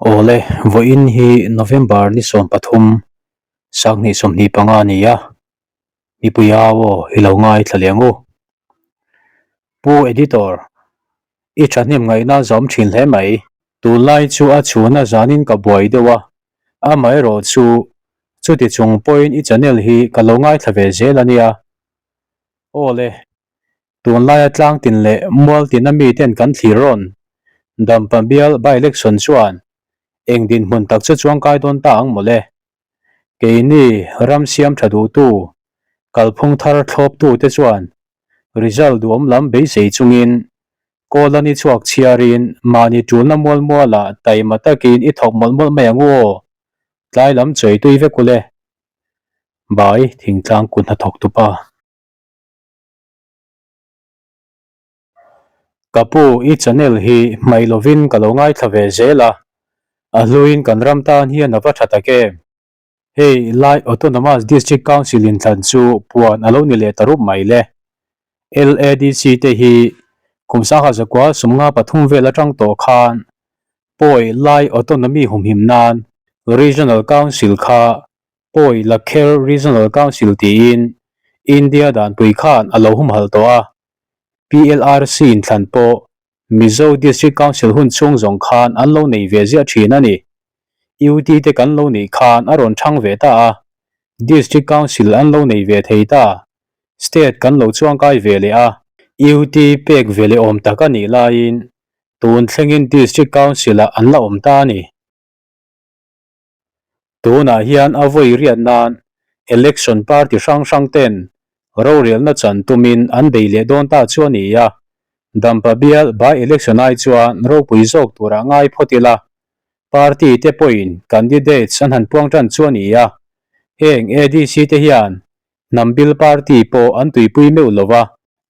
Awle, vawiin hi November ni 13, sanghnih 25 a ni a, mipui au aw i lo ngaithla leh ang u. Pu Editor, i thahnem ngaihna zawm thin hle mai. Tunlai chu a chhun a zanin ka buai deuh a, amaherawhchu chuti chung pawhin i channel hi ka lo ngaithla ve zel a nia. Awle, Tunlaia tlangtin leh mualtina miten kan thlir rawn Dampa bial by-election chuan eng dinhmun tak chu chuangkai dawn ta ang mawle. Keini ram siam tha duhtu, kalphung thar thlawptute chuan result duhawm lam beisei chungin kawl a ni chhuak chhiarin mahni tulna mual mualah taima takin i thawk mawlh mawlh mai ang u aw. Tlai lam chawi tui vek ule. Bai thingtlang kut hnathawk tupa. Ka pu, i channel hi hmaih lovin ka lo ngaithla ve zel a, a hluin kan ram tan hian a va tha tak em? Hei Lai Autonomous District Council inthlan chu puan a lo ni leh ta rup mai le. LADC te hi kum sangha zakua sumnga pathum vel atang tawh khan Pawi Lai Autonomy humhim nan Regional Council kha Pawi Lakher Regional Council tiin India danpui khan a lo humhalh tawh a, PLRC inthlan pawh Mizo District Council hun chhung zawng khan an lo nei ve ziah thin a ni. UT te kan lo nih khan a rawn thang ve ta a, District Council an lo nei ve thei ta, State kan lo chuangkai ve leh a, UT pek ve leh awm tak a nih laiin tun thlengin District Council-ah an la awm ta a ni. Tunah hian a vawi riat nan election party hrang hrang ten rorelna chan tumin an bei leh dawn ta chu a ni a, Dampa bial by election ai chuan ropui zawk turah ngai phawt ila, party te pawhin candidates an han puang tan chu a ni a, heng ADC te hian hnam bil party pawh an tuipui meuh lo va,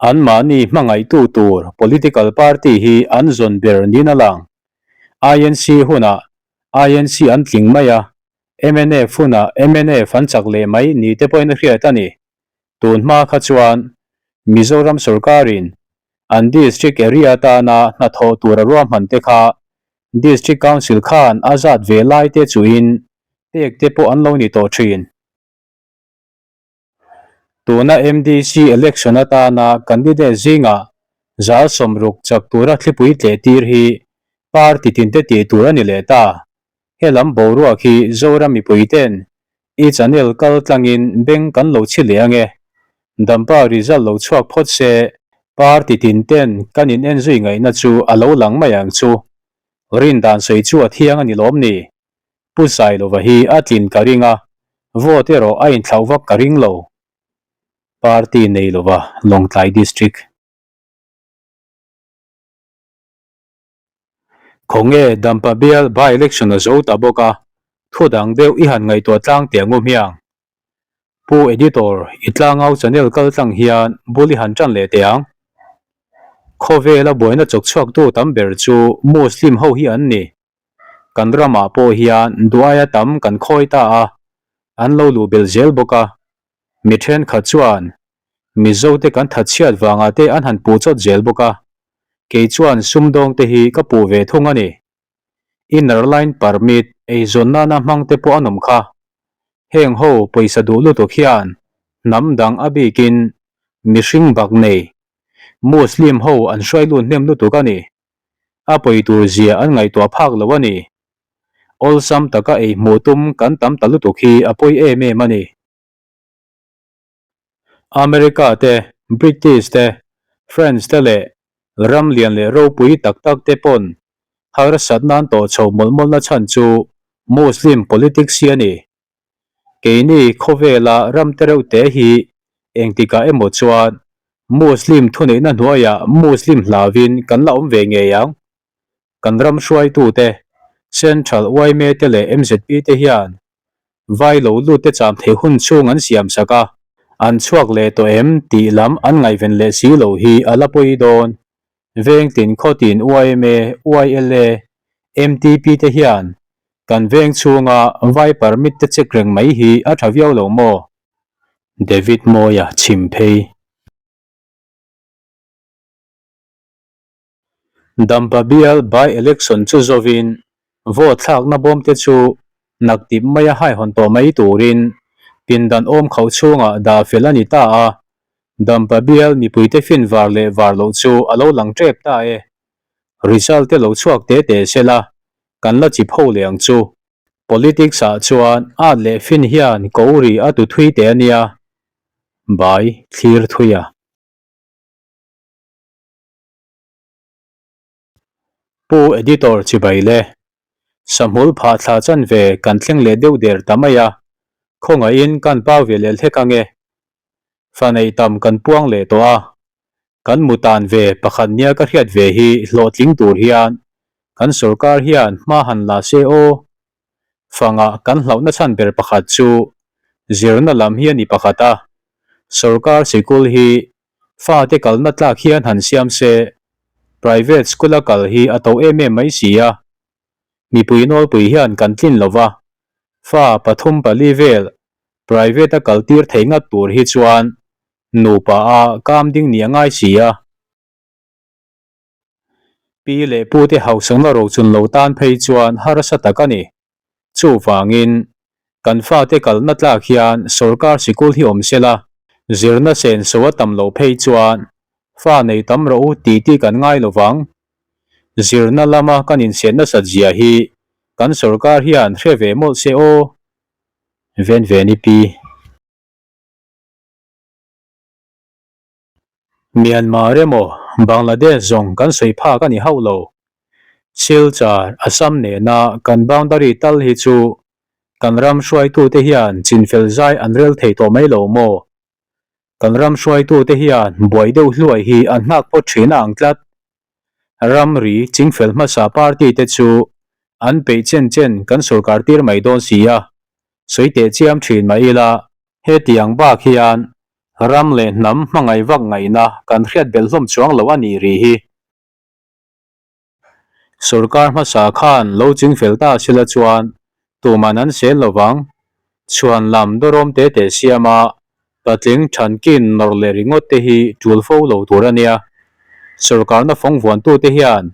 anmahni hmangaihtu tur political party hi an zawn ber niin a lang. INC hunah INC an tling mai a, mnf hunah mnf an chak leh mai ni te pawhin a hriat a ni. Tun hma kha chuan Mizoram sorkarin an district area atana hnathawh tur a ruahman te kha District Council khan a zat ve lai te chuhin pek te pawh an lo ni tawh thin. Tuna MDC election atana candidate zingah zal 60 chak tura thlipui tleh tir hi party tinte tih tur a ni leh ta. Helam boruak hi Zoram mipui ten i channel kal tlangin beng kan lo chhi leh ange. Dampa result lo chhuak phawt se party tin ten kan in en zui ngaihna chu a lo lang mai ang chu. Rin dan sawi chu a thiang a ni lawm ni? Pu Sailova hi a tlin ka ring a, vote erawh a inthlauh vak ka ring lo. Party nei lova Lawngtlai District. Khawnge Dampa bial by-election a zo ta bawk a, thu dang deuh i han ngaihtuah tlang teh angu hmiang. Pu Editor, i tlangau channel kal tlang hian bul i han tan leh teh ang. Khawvela buaina chawk chhuaktu tam ber chu Muslim ho hi an ni. Kan ramah pawh hian duaia tam kan khawi ta a, an lo luh belh zel bawk a. Mi thenkhat chuan Mizote kan thatchhiat vangah te an han puh chawt zel bawk a, kei chuan sumdawngte hi ka puh ve thung a ni. Inner Line Permit eizawn nana hmang te pawh an awm kha. Heng ho pawisa duh lutuk hian hnam dang a bikin mihring bak nei Muslim ho an hruai lut hnem lutuk a ni. A pawi tur zia an ngaihtuah phak lo a ni. Awlsam taka ei hmuh tum kan tam ta lutuk hi a pawi em em a ni. America te, British te, French te leh ram lian leh ropui tak tak te pawn harsat nan tawh chho mawlh mawlhna chhan chu Muslim politics hi a ni. Keini khawvela ram te reuh te hi engtikah emaw chuan Muslim thuneihna hnuaiah Muslim hlauin kan la awm ve ngei ang. Kan ram hruaitute, Central yma te leh mzp te hian vai lo lut te cham theih hun chhung an siam sak a, an chhuak leh tawh em tih lam an ngaihven leh si lo hi a la pawi dawn. Vengtin khawtin yma, YLA, MTP te hian kan veng chhunga vai permit te check reng mai hi a tha viau lo maw? David Mawia chhim phei. Dampa bial by election chu zawin. Vote thlakna bawm te chu naktip maia haihawn tawh mai turin pindan awm khauh chhungah dah fel a ni ta a, Dampa bial mipuite fin var leh var loh chu a lo lang tep ta e. Result te lo chhuak te te sela kan la chip ho leh ang chu. Politics ah chuan at leh fin hian ko ri a tu thui teh a nia. Bai thlir thui a. Pu Editor chibai le. Sahmul phah thla chanve kan thleng leh deuh der ta mai a, khawngaihin kan pau ve leh hlek ange. Fa neih tam kan puang leh tawh a, kan mu tan ve pakhat nia ka hriat ve hi hlawhtling tur hian kan sorkar hian hma han la se aw. Fangah kan hlauhna chhan ber pakhat chu zirna lam hi a ni pakhat a, sorkar sikul hi Fate kalna tlak hian han siam se, private school a kal hi a to em em mai si a. Mipui nawlpui hian kan tlin lo va, fa pathum pali vel private a kal tir thei ngat tur hi chuan nupa a kam ding nih a ngai si a. Pi leh pute hausakna rochun lo tan phei chuan harsa tak a ni. Chuvangin, kan fate kalna tlak hian sorkar sikul hi awm sela, zirna senso a tam loh phei chuan fa nei tam rawh u tih tih kan ngai lo vang. Zirna lama kan insiat nasat zia hi kan sorkar hian hre ve mawlh se aw. Venveni Pi. Myanmar emaw Bangladesh zawng kan sawi phak a ni hauh lo. Silchar, Assam nena kan boundary tal hi chu kan ram hruaitute hian chinfel zai an rel thei tawh mai lo maw? Kan ram hruaitute hian buai deuh hluai hi an nghak phawt thin a ang tlat. Ramri chingfel hmasa party te chu an peih chen chen kan sorkar tir mai dawn si a, sawi teh chiam thin mah ila Hetiang bak hian ram leh hnam hmangaih vak ngaihna kan hriat belh hlawm chuang lo a nih ri hi. Sorkar hmasa khan lo chingfel ta sila chuan tuman an sel lo vang. Chhuan lam dawrawm te te siama patling thankin nawrh leh ringawt te hi tul fo lo tur a nia. Sorkarna fawng vuantute hian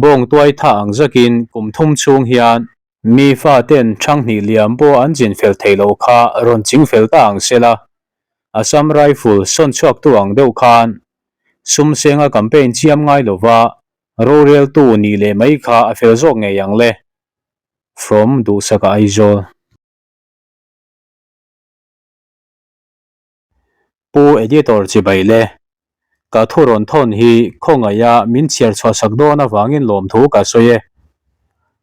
bawng tuai tha ang zakin kum thum chhung hian Mi faten Thanghnih liam pawh an chin fel thei lo kha rawn ching fel ta ang sela, Assam Rifle sawn chhuaktu ang deuh khan sum senga campaign chiam ngai lova roreltu nih leh mai kha a fel zawk ngei ang le. From Duhsaka Aizawl. Pu Editor chibai le, ka thu rawn thawn hi khawngaih a min chhiar chhuah sak dawn avangin lawmthu ka sawi e.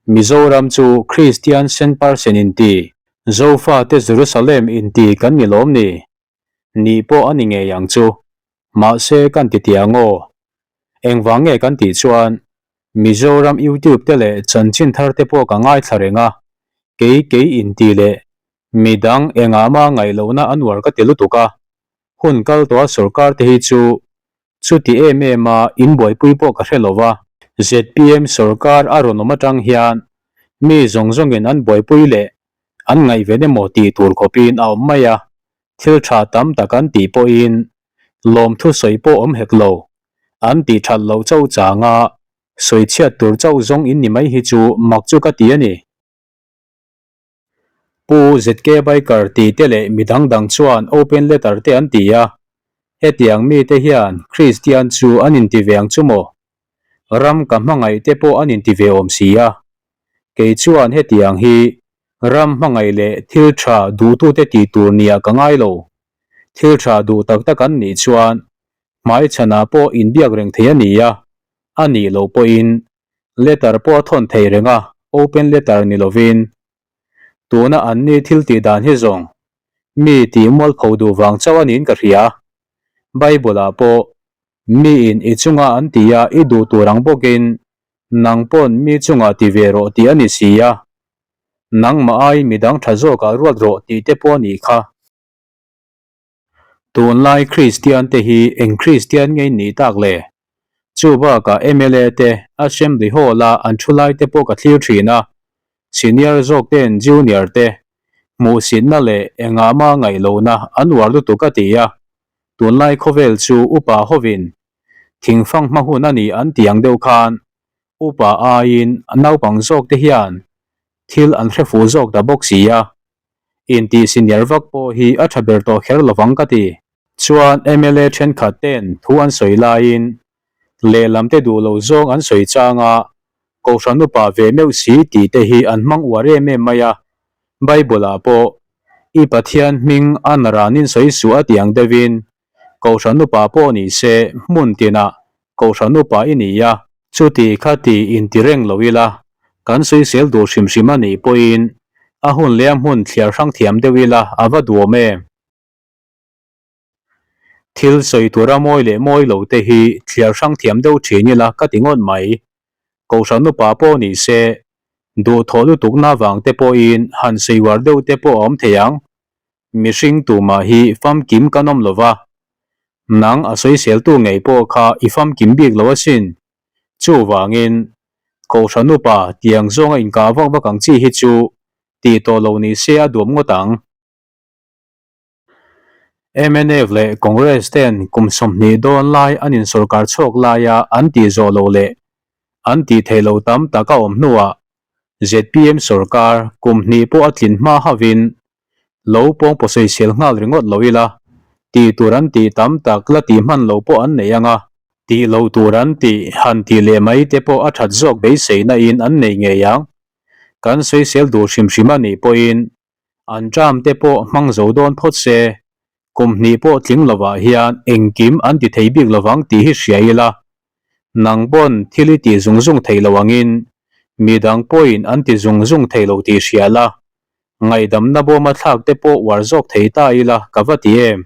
Mizoram chu Kristian sen parsen inti, Zofate Jerusalem inti kan ni lawm ni? Nih pawh a ni ngei ang chu. Mahse kan ti tiang aw. Engvang nge kan tih chuan Mizoram YouTube te leh chanchin thar te pawh ka ngaithla reng a, kei kei inti leh Midang engah mah ngaih lohna a nuar ka ti lutuk a, hun kal tawha sorkar te hi chu chuti em em a in buaipui pawh ka hre lo va. Zpm sorkar a rawn awm atang hian mi zawng zawngin an buaipui leh an ngaihven emaw tih tur khawpin a awm mai a, thil tha tam tak an tih pawhin lawmthu sawi pawh awm hek lo, an tih that loh chauh changa sawi chhiat tur chauh zawng in ni mai hi chu mak chu ka ti a ni. Pu ZK Biker tih te leh mi dang dang chuan open letter te an ti a, hetiang mite hian Kristian chu an inti ve ang chu maw? Ram ka hmangaih te pawh an inti ve awm si a. Kei chuan hetiang hi ram hmangaih leh thil tha duhtute tih tur nia ka ngai lo. Thil tha duh tak tak an nih chuan hmaichhanah pawh inbiak reng thei a ni a, a nih loh pawhin Letter pawh a thawn thei reng a, open letter ni lovin. Tuna an ni thil tih dan hi zawng mi tih mualpho duh vang chauh a niin ka hria. Bible ah pawh miin i chunga an ti a i duh tur ang bawkin nang pawn mi chungah ti ve rawh tih a ni si a. Nangmah ai midang tha zawkah ruat rawh tih te pawh a nih kha. Tunlai Kristian te hi eng Kristian nge in nih tak le? Chu bakah mla te Assembly Hall a an thu lai te pawh ka thlir thin a, senior zawk ten junior te hmuhsitna leh engah mah ngaih lohna an uar lutuk a ti a, tunlai khawvel chu upa hovin thingfang hma hun a ni an ti ang deuh khan. Upa aiin naupang zawk te hian thil an hre fuh zawk ta bawk si a, intih senior vak pawh hi a tha ber tawh kher lovang ka ti. Chuan mla thenkhat ten thu an sawi laiin lehlam te duh lo zawng an sawi chang a, Kohhran upa ve meuh si tih te hi an hmang uar em em mai a, Bible ah pawh i Pathian hming a naranin sawi suh a tih ang deuhin Kohhran upa pawh ni se hmun tinah Kohhran upa i ni a, chuti kha ti inti reng lo ila, kan sawisel duh hrim hrim a nih pawhin a hun leh a hmun thliar hrang thiam deuh ila a va duhawm em? Thil sawi tura mawi leh mawi lo te hi thliar hrang thiam deuh thin ila ka ti ngawt mai. Kohhran upa pawh ni se, duhthawh lutukna vang te pawhin han sawi uar deuh te pawh a awm thei ang. Mihring tumah hi famkim kan awm lo va, nang a sawiseltu ngei pawh kha i famkim bik lo asin. Chuvangin, Kohhran upa tiang zawnga inkah vak vak ang chi hi chu tih tawh lo ni se a duam ngawt ang. Mnf leh Congress ten kum 20 dawn lai an insawrkar chhuak laia an tih zawh loh leh an tih theih loh tam tak a awm hnuah zpm sawrkar kum hnih pawh a tlin hma hauhin lo pawng pawsawisel nghal ringawt lo ila tih tur an tih tam tak la tih hman loh pawh an nei ang a, tih loh tur an tih han tih leh mai te pawh a that zawk beiseina in an nei ngei ang. Kan sawisel duh hrim hrim a nih pawhin An term te pawh hmang zo dawn phawt se, kum hnih pawh tling lovah hian engkim an ti thei bik lovang tih hi hria ila, nang pawn thil i tih zung zung thei lo angin midang pawhin an ti zung zung thei lo tih hria la, ngaihdamna bawma thlak te pawh uar zawk thei ta ila ka va ti em?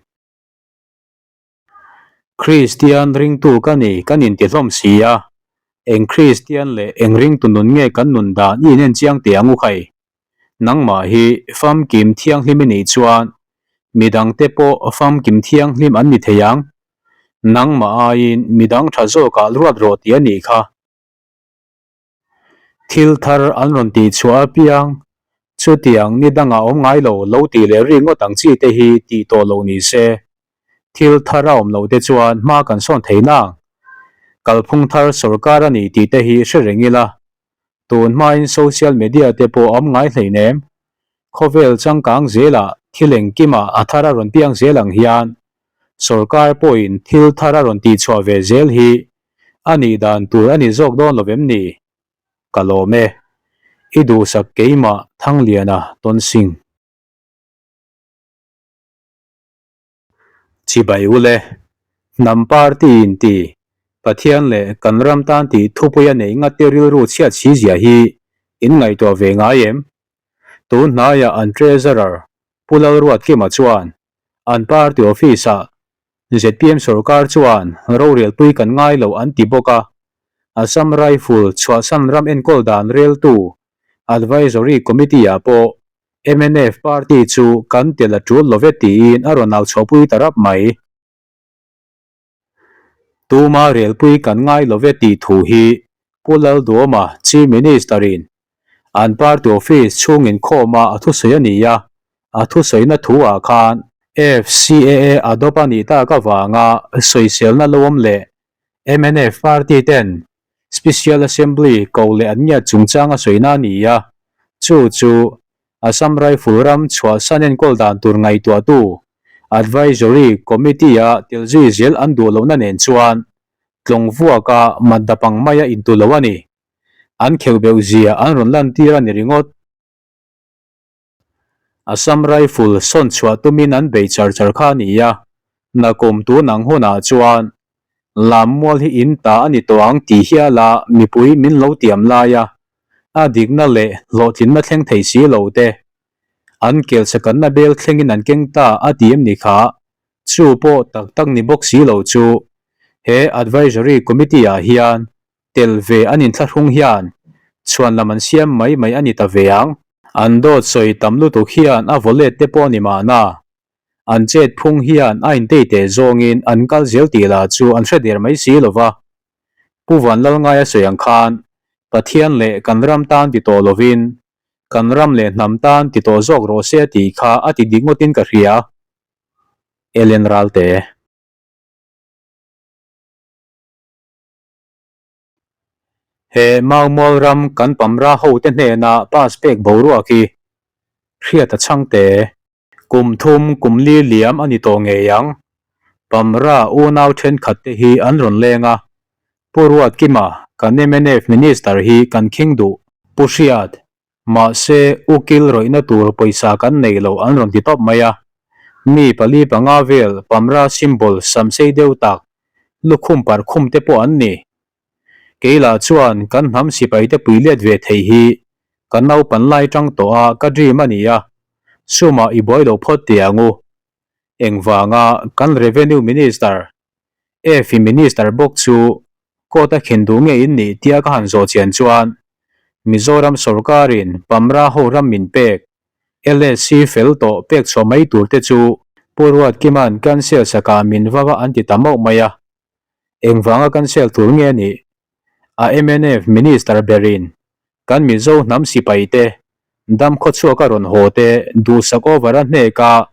Kristian ringtu ka ni kan inti hlawm si a, eng Kristian leh eng ringtu nun nge kan nun dan i inen chiang teh ang u khai? Nangmah hi famkim thianghlim i nih chuan midangte pawh famkim thianghlim an ni thei ang. Nangmah aiin midang tha zawkah ruat rawh tih a nih kha. Thil thar an rawn tih chhuah apiang, chutiang ni dangah awm ngai lo lo tih leh rik ngawt ang chi te hi tih tawh loh ni se. Thil thar a awm loh te chuan hma kan sawn thei nang. Kalphung thar sawrkar a ni tih te hi hre reng ila. Tun hmain social media te pawh a awm ngai hleinem. Khawvel changkang zelah thil engkimah a thar a rawn piang zel ang hian sawrkar pawhin thil thar a rawn tih chhuah ve zel hi A nih dan tur a ni zawk dawn lo vem ni? Ka lawm e. I duhsak keimah Thangliana Tawnsing. Chibai ule, hnam party in ti, Pathian leh kan ram tan tih thupui a neih ngat te rilru chhiat si zia hi in ngaihtuah ve ngai em? Tun hnaiah an Treasurer Pu Lalruatkima chuan an party office ah Zpm sorkar chuan rorelpui kan ngai lo an ti bawk a, Assam Rifle chhuahsan ram enkawl dan reltu Advisory Committee-ah pawh mnf party chu kan tel a tul lo ve tiin a rawn au chhuahpui ta rap mai. Tuma relpui kan ngai lo ve tih thu hi Pu Lalduama Chief Minister-in An party office chhung inkhawma a thusawi a ni a, a thusawina thu-ah khan FCAA adopt a nih tak avanga sawiselna lo awm leh mnf party ten Special Assembly ko leh an ngiat chungchang a sawina a ni a, chu chu Assam Rifle ram chhuahsan enkawl dan tur ngaihtuahtu Advisory Committee-a tel zui zel an duh lohna nen chuan tlawng vuaka matdap ang maia intu lo a ni. An kheuh beuh zia an rawn lantir a ni ringawt. Assam Rifle sawn chhuah tumin an bei char char kha a ni a, nakum tun ang hunah chuan Lammual hi in ta a ni tawh ang tih hiala mipui min lo tiam lai a, a dikna leh hlawhtlinna thleng thei si lo te an kelsakanna bel thlengin an keng ta a ti em ni kha? Chu pawh tak tak ni bawk si lo chu he Advisory Committee-ah hian Tel ve an inthlahrung hian chhuan lam an siam mai mai a ni ta ve ang. An dawt sawi tam lutuk hian a vaw let te pawh a ni mahna. An chet phung hian a intei teh zawngin an kal zel tih lah chu an hre der mai si lo va. Pu Vanlalngaia sawi ang khan Pathian leh kan ram tan ti tawh lovin kan ram leh hnam tan ti tawh zawk rawh se a tih kha a ti dik ngawtin ka hria. Ellen Ralte. He Maumual ram kan pamra hote hnena pass pek boruak hi hriat a chhang te. Kum thum kum li liam a ni tawh ngei ang. Pamra unau thenkhat te hi an rawn leng a, Pu Ruatkima kan mnf Minister hi kan khing duh. Pu Hriat, Mahse ukil rawihna tur pawisa kan nei lo an rawn ti tawp mai a. Mi pali panga vel Pamra symbol samsei deuh tak lukhum parkhum te pawh an ni. Kei lah chuan kan hnam sipai te pui let ve thei hi ka naupan lai tang tawh a ka dream a ni a, sumah i buai lo phawt teh ang u. Engvanga kan Revenue Minister, Efi Minister bawk chu court a khin duh nge in nih tia ka han zawh chian chuan Mizoram sawrkarin Pamra ho ram min pek, LSC fel tawh pek chhuah mai tur te chu Pu Ruatkima'n cancel sakah min va va an ti ta mauh mai a. Engvanga kan sel tur nge nih? A mnf Minister berin kan Mizo hnam sipai te dam khawchhuak a rawn haw te duhsak over a hnek a,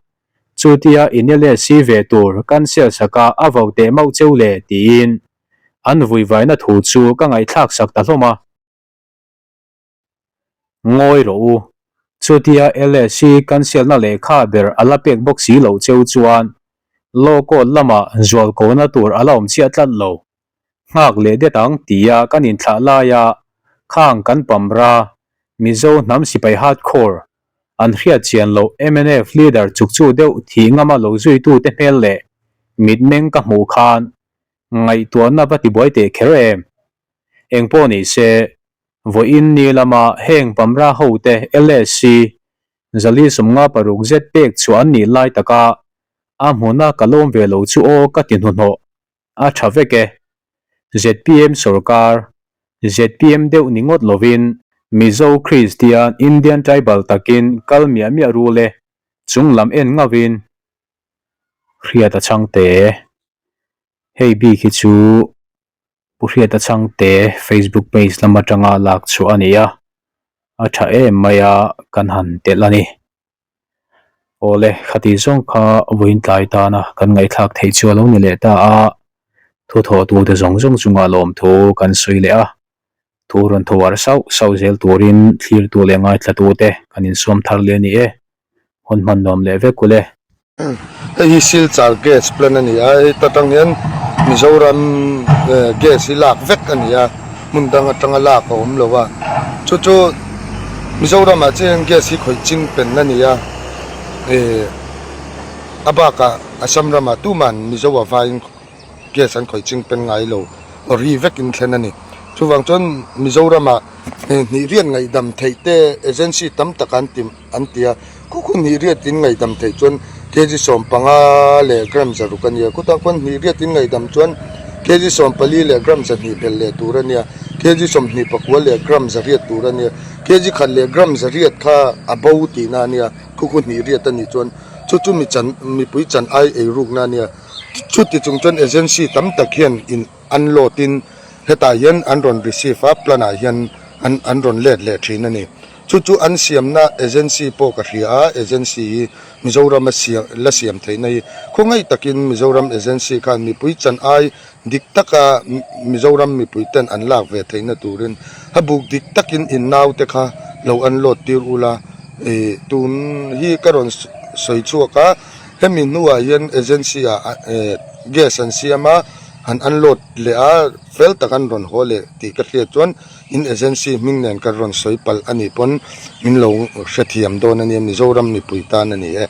chutia in LSC ve tur kan sel sak a a vau teh mauh cheu le tiin an vuivaina thu chu ka ngaihthlak sak ta hlawm a. Ngawi rawh u. Chutia LSC cancel-na lehkha ber a la pek bawk si loh cheu chuan Law Court lamah zualkona tur a la awm chiah tlat lo. Nghak leh det ang tia kan inthlah laia khang kan pamra Mizo hnam sipai hardcore an hriat chian loh mnf leader chukchu deuh thih ngama lo zuitute hmel leh mitmeng ka hmuh khan ngaihtuahna va tibuai teh kher em? Engpawh ni se, vawiin ni lama heng Pamra hote LSC zali 56 zet pek chhuah an nih lai taka a hmuna ka lawm ve lo chu aw ka ti hnuhnawh a tha vek e. Zpm sorkar, zpm deuh ni ngawt lovin Mizo Kristian Indian Tribal takin kal miah miah rul e, chung lam en ngauhin hriat a chhang te. Hei bik hi chu Pu Hriata Chhangte Facebook page lam atanga lak chhuah a ni a, a tha em mai a kan han telh a ni. Awle, khati zawng kha vawiin tlai tana kan ngaihthlak theih chu a lo ni leh ta a, thu thawhtute zawng zawng chunga lawmthu kan sawi leh a, thu rawn tho ar sauh sauh zel turin thlirtu leh ngaithlatute kan insuam thar leh a ni e. Hun hman nuam leh vek ule. Hei hi Silchar gas plant a ni a, heta tang hian Mizoram gas hi lak vek a ni a, hmun dang atanga lak a awm lo a, chu chu Mizoram ah chian gas hi khawih ching pen a ni a, ih a bakah Assam ramah tuman Mizo a vaiin gas an khawih ching pen ngai lo, ri vekin thlen a ni. Chuvang chuan Mizoram ah hnih riat ngaihdam theih te agency tam tak an ti. an ti a, khu khu hnih riat in ngaihdam theih chuan kg 15 leh gram 600 a nia, khutah khuan hnih riat in ngaihdam chuan kg 14 leh gram 2 belh leh tur a nia, kg 24 leh gram 800 tur a nia, kg khat leh gram 800 kha a bo tihna a nia, khu khu hnih riat a nih chuan chu chu mi chan mipui chan ai ei rukna a nia, chuti chung chuan agency tam tak hian in unload in hetah hian an rawn receive a plan ah hian an an rawn let leh thin a ni. Chu chu an siamna agency pawh ka hria a, agency hi Mizoram a siam la siam theihna hi khawngaih takin Mizoram agency khan mipui chan ai dik taka Mizoram mipui ten an lak ve theihna turin a buk dik takin in naute kha lo unload tir ula ih tun hi ka rawn sawi chhuak a, hemi hnuah hian agency ah gas an siam a, an unload leh a fel tak an rawn haw leh tih ka hriat chuan. In agency hming nen ka rawn sawi palh a nih pawn min lo hrethiam dawn a nia Mizoram mipui tan a ni e.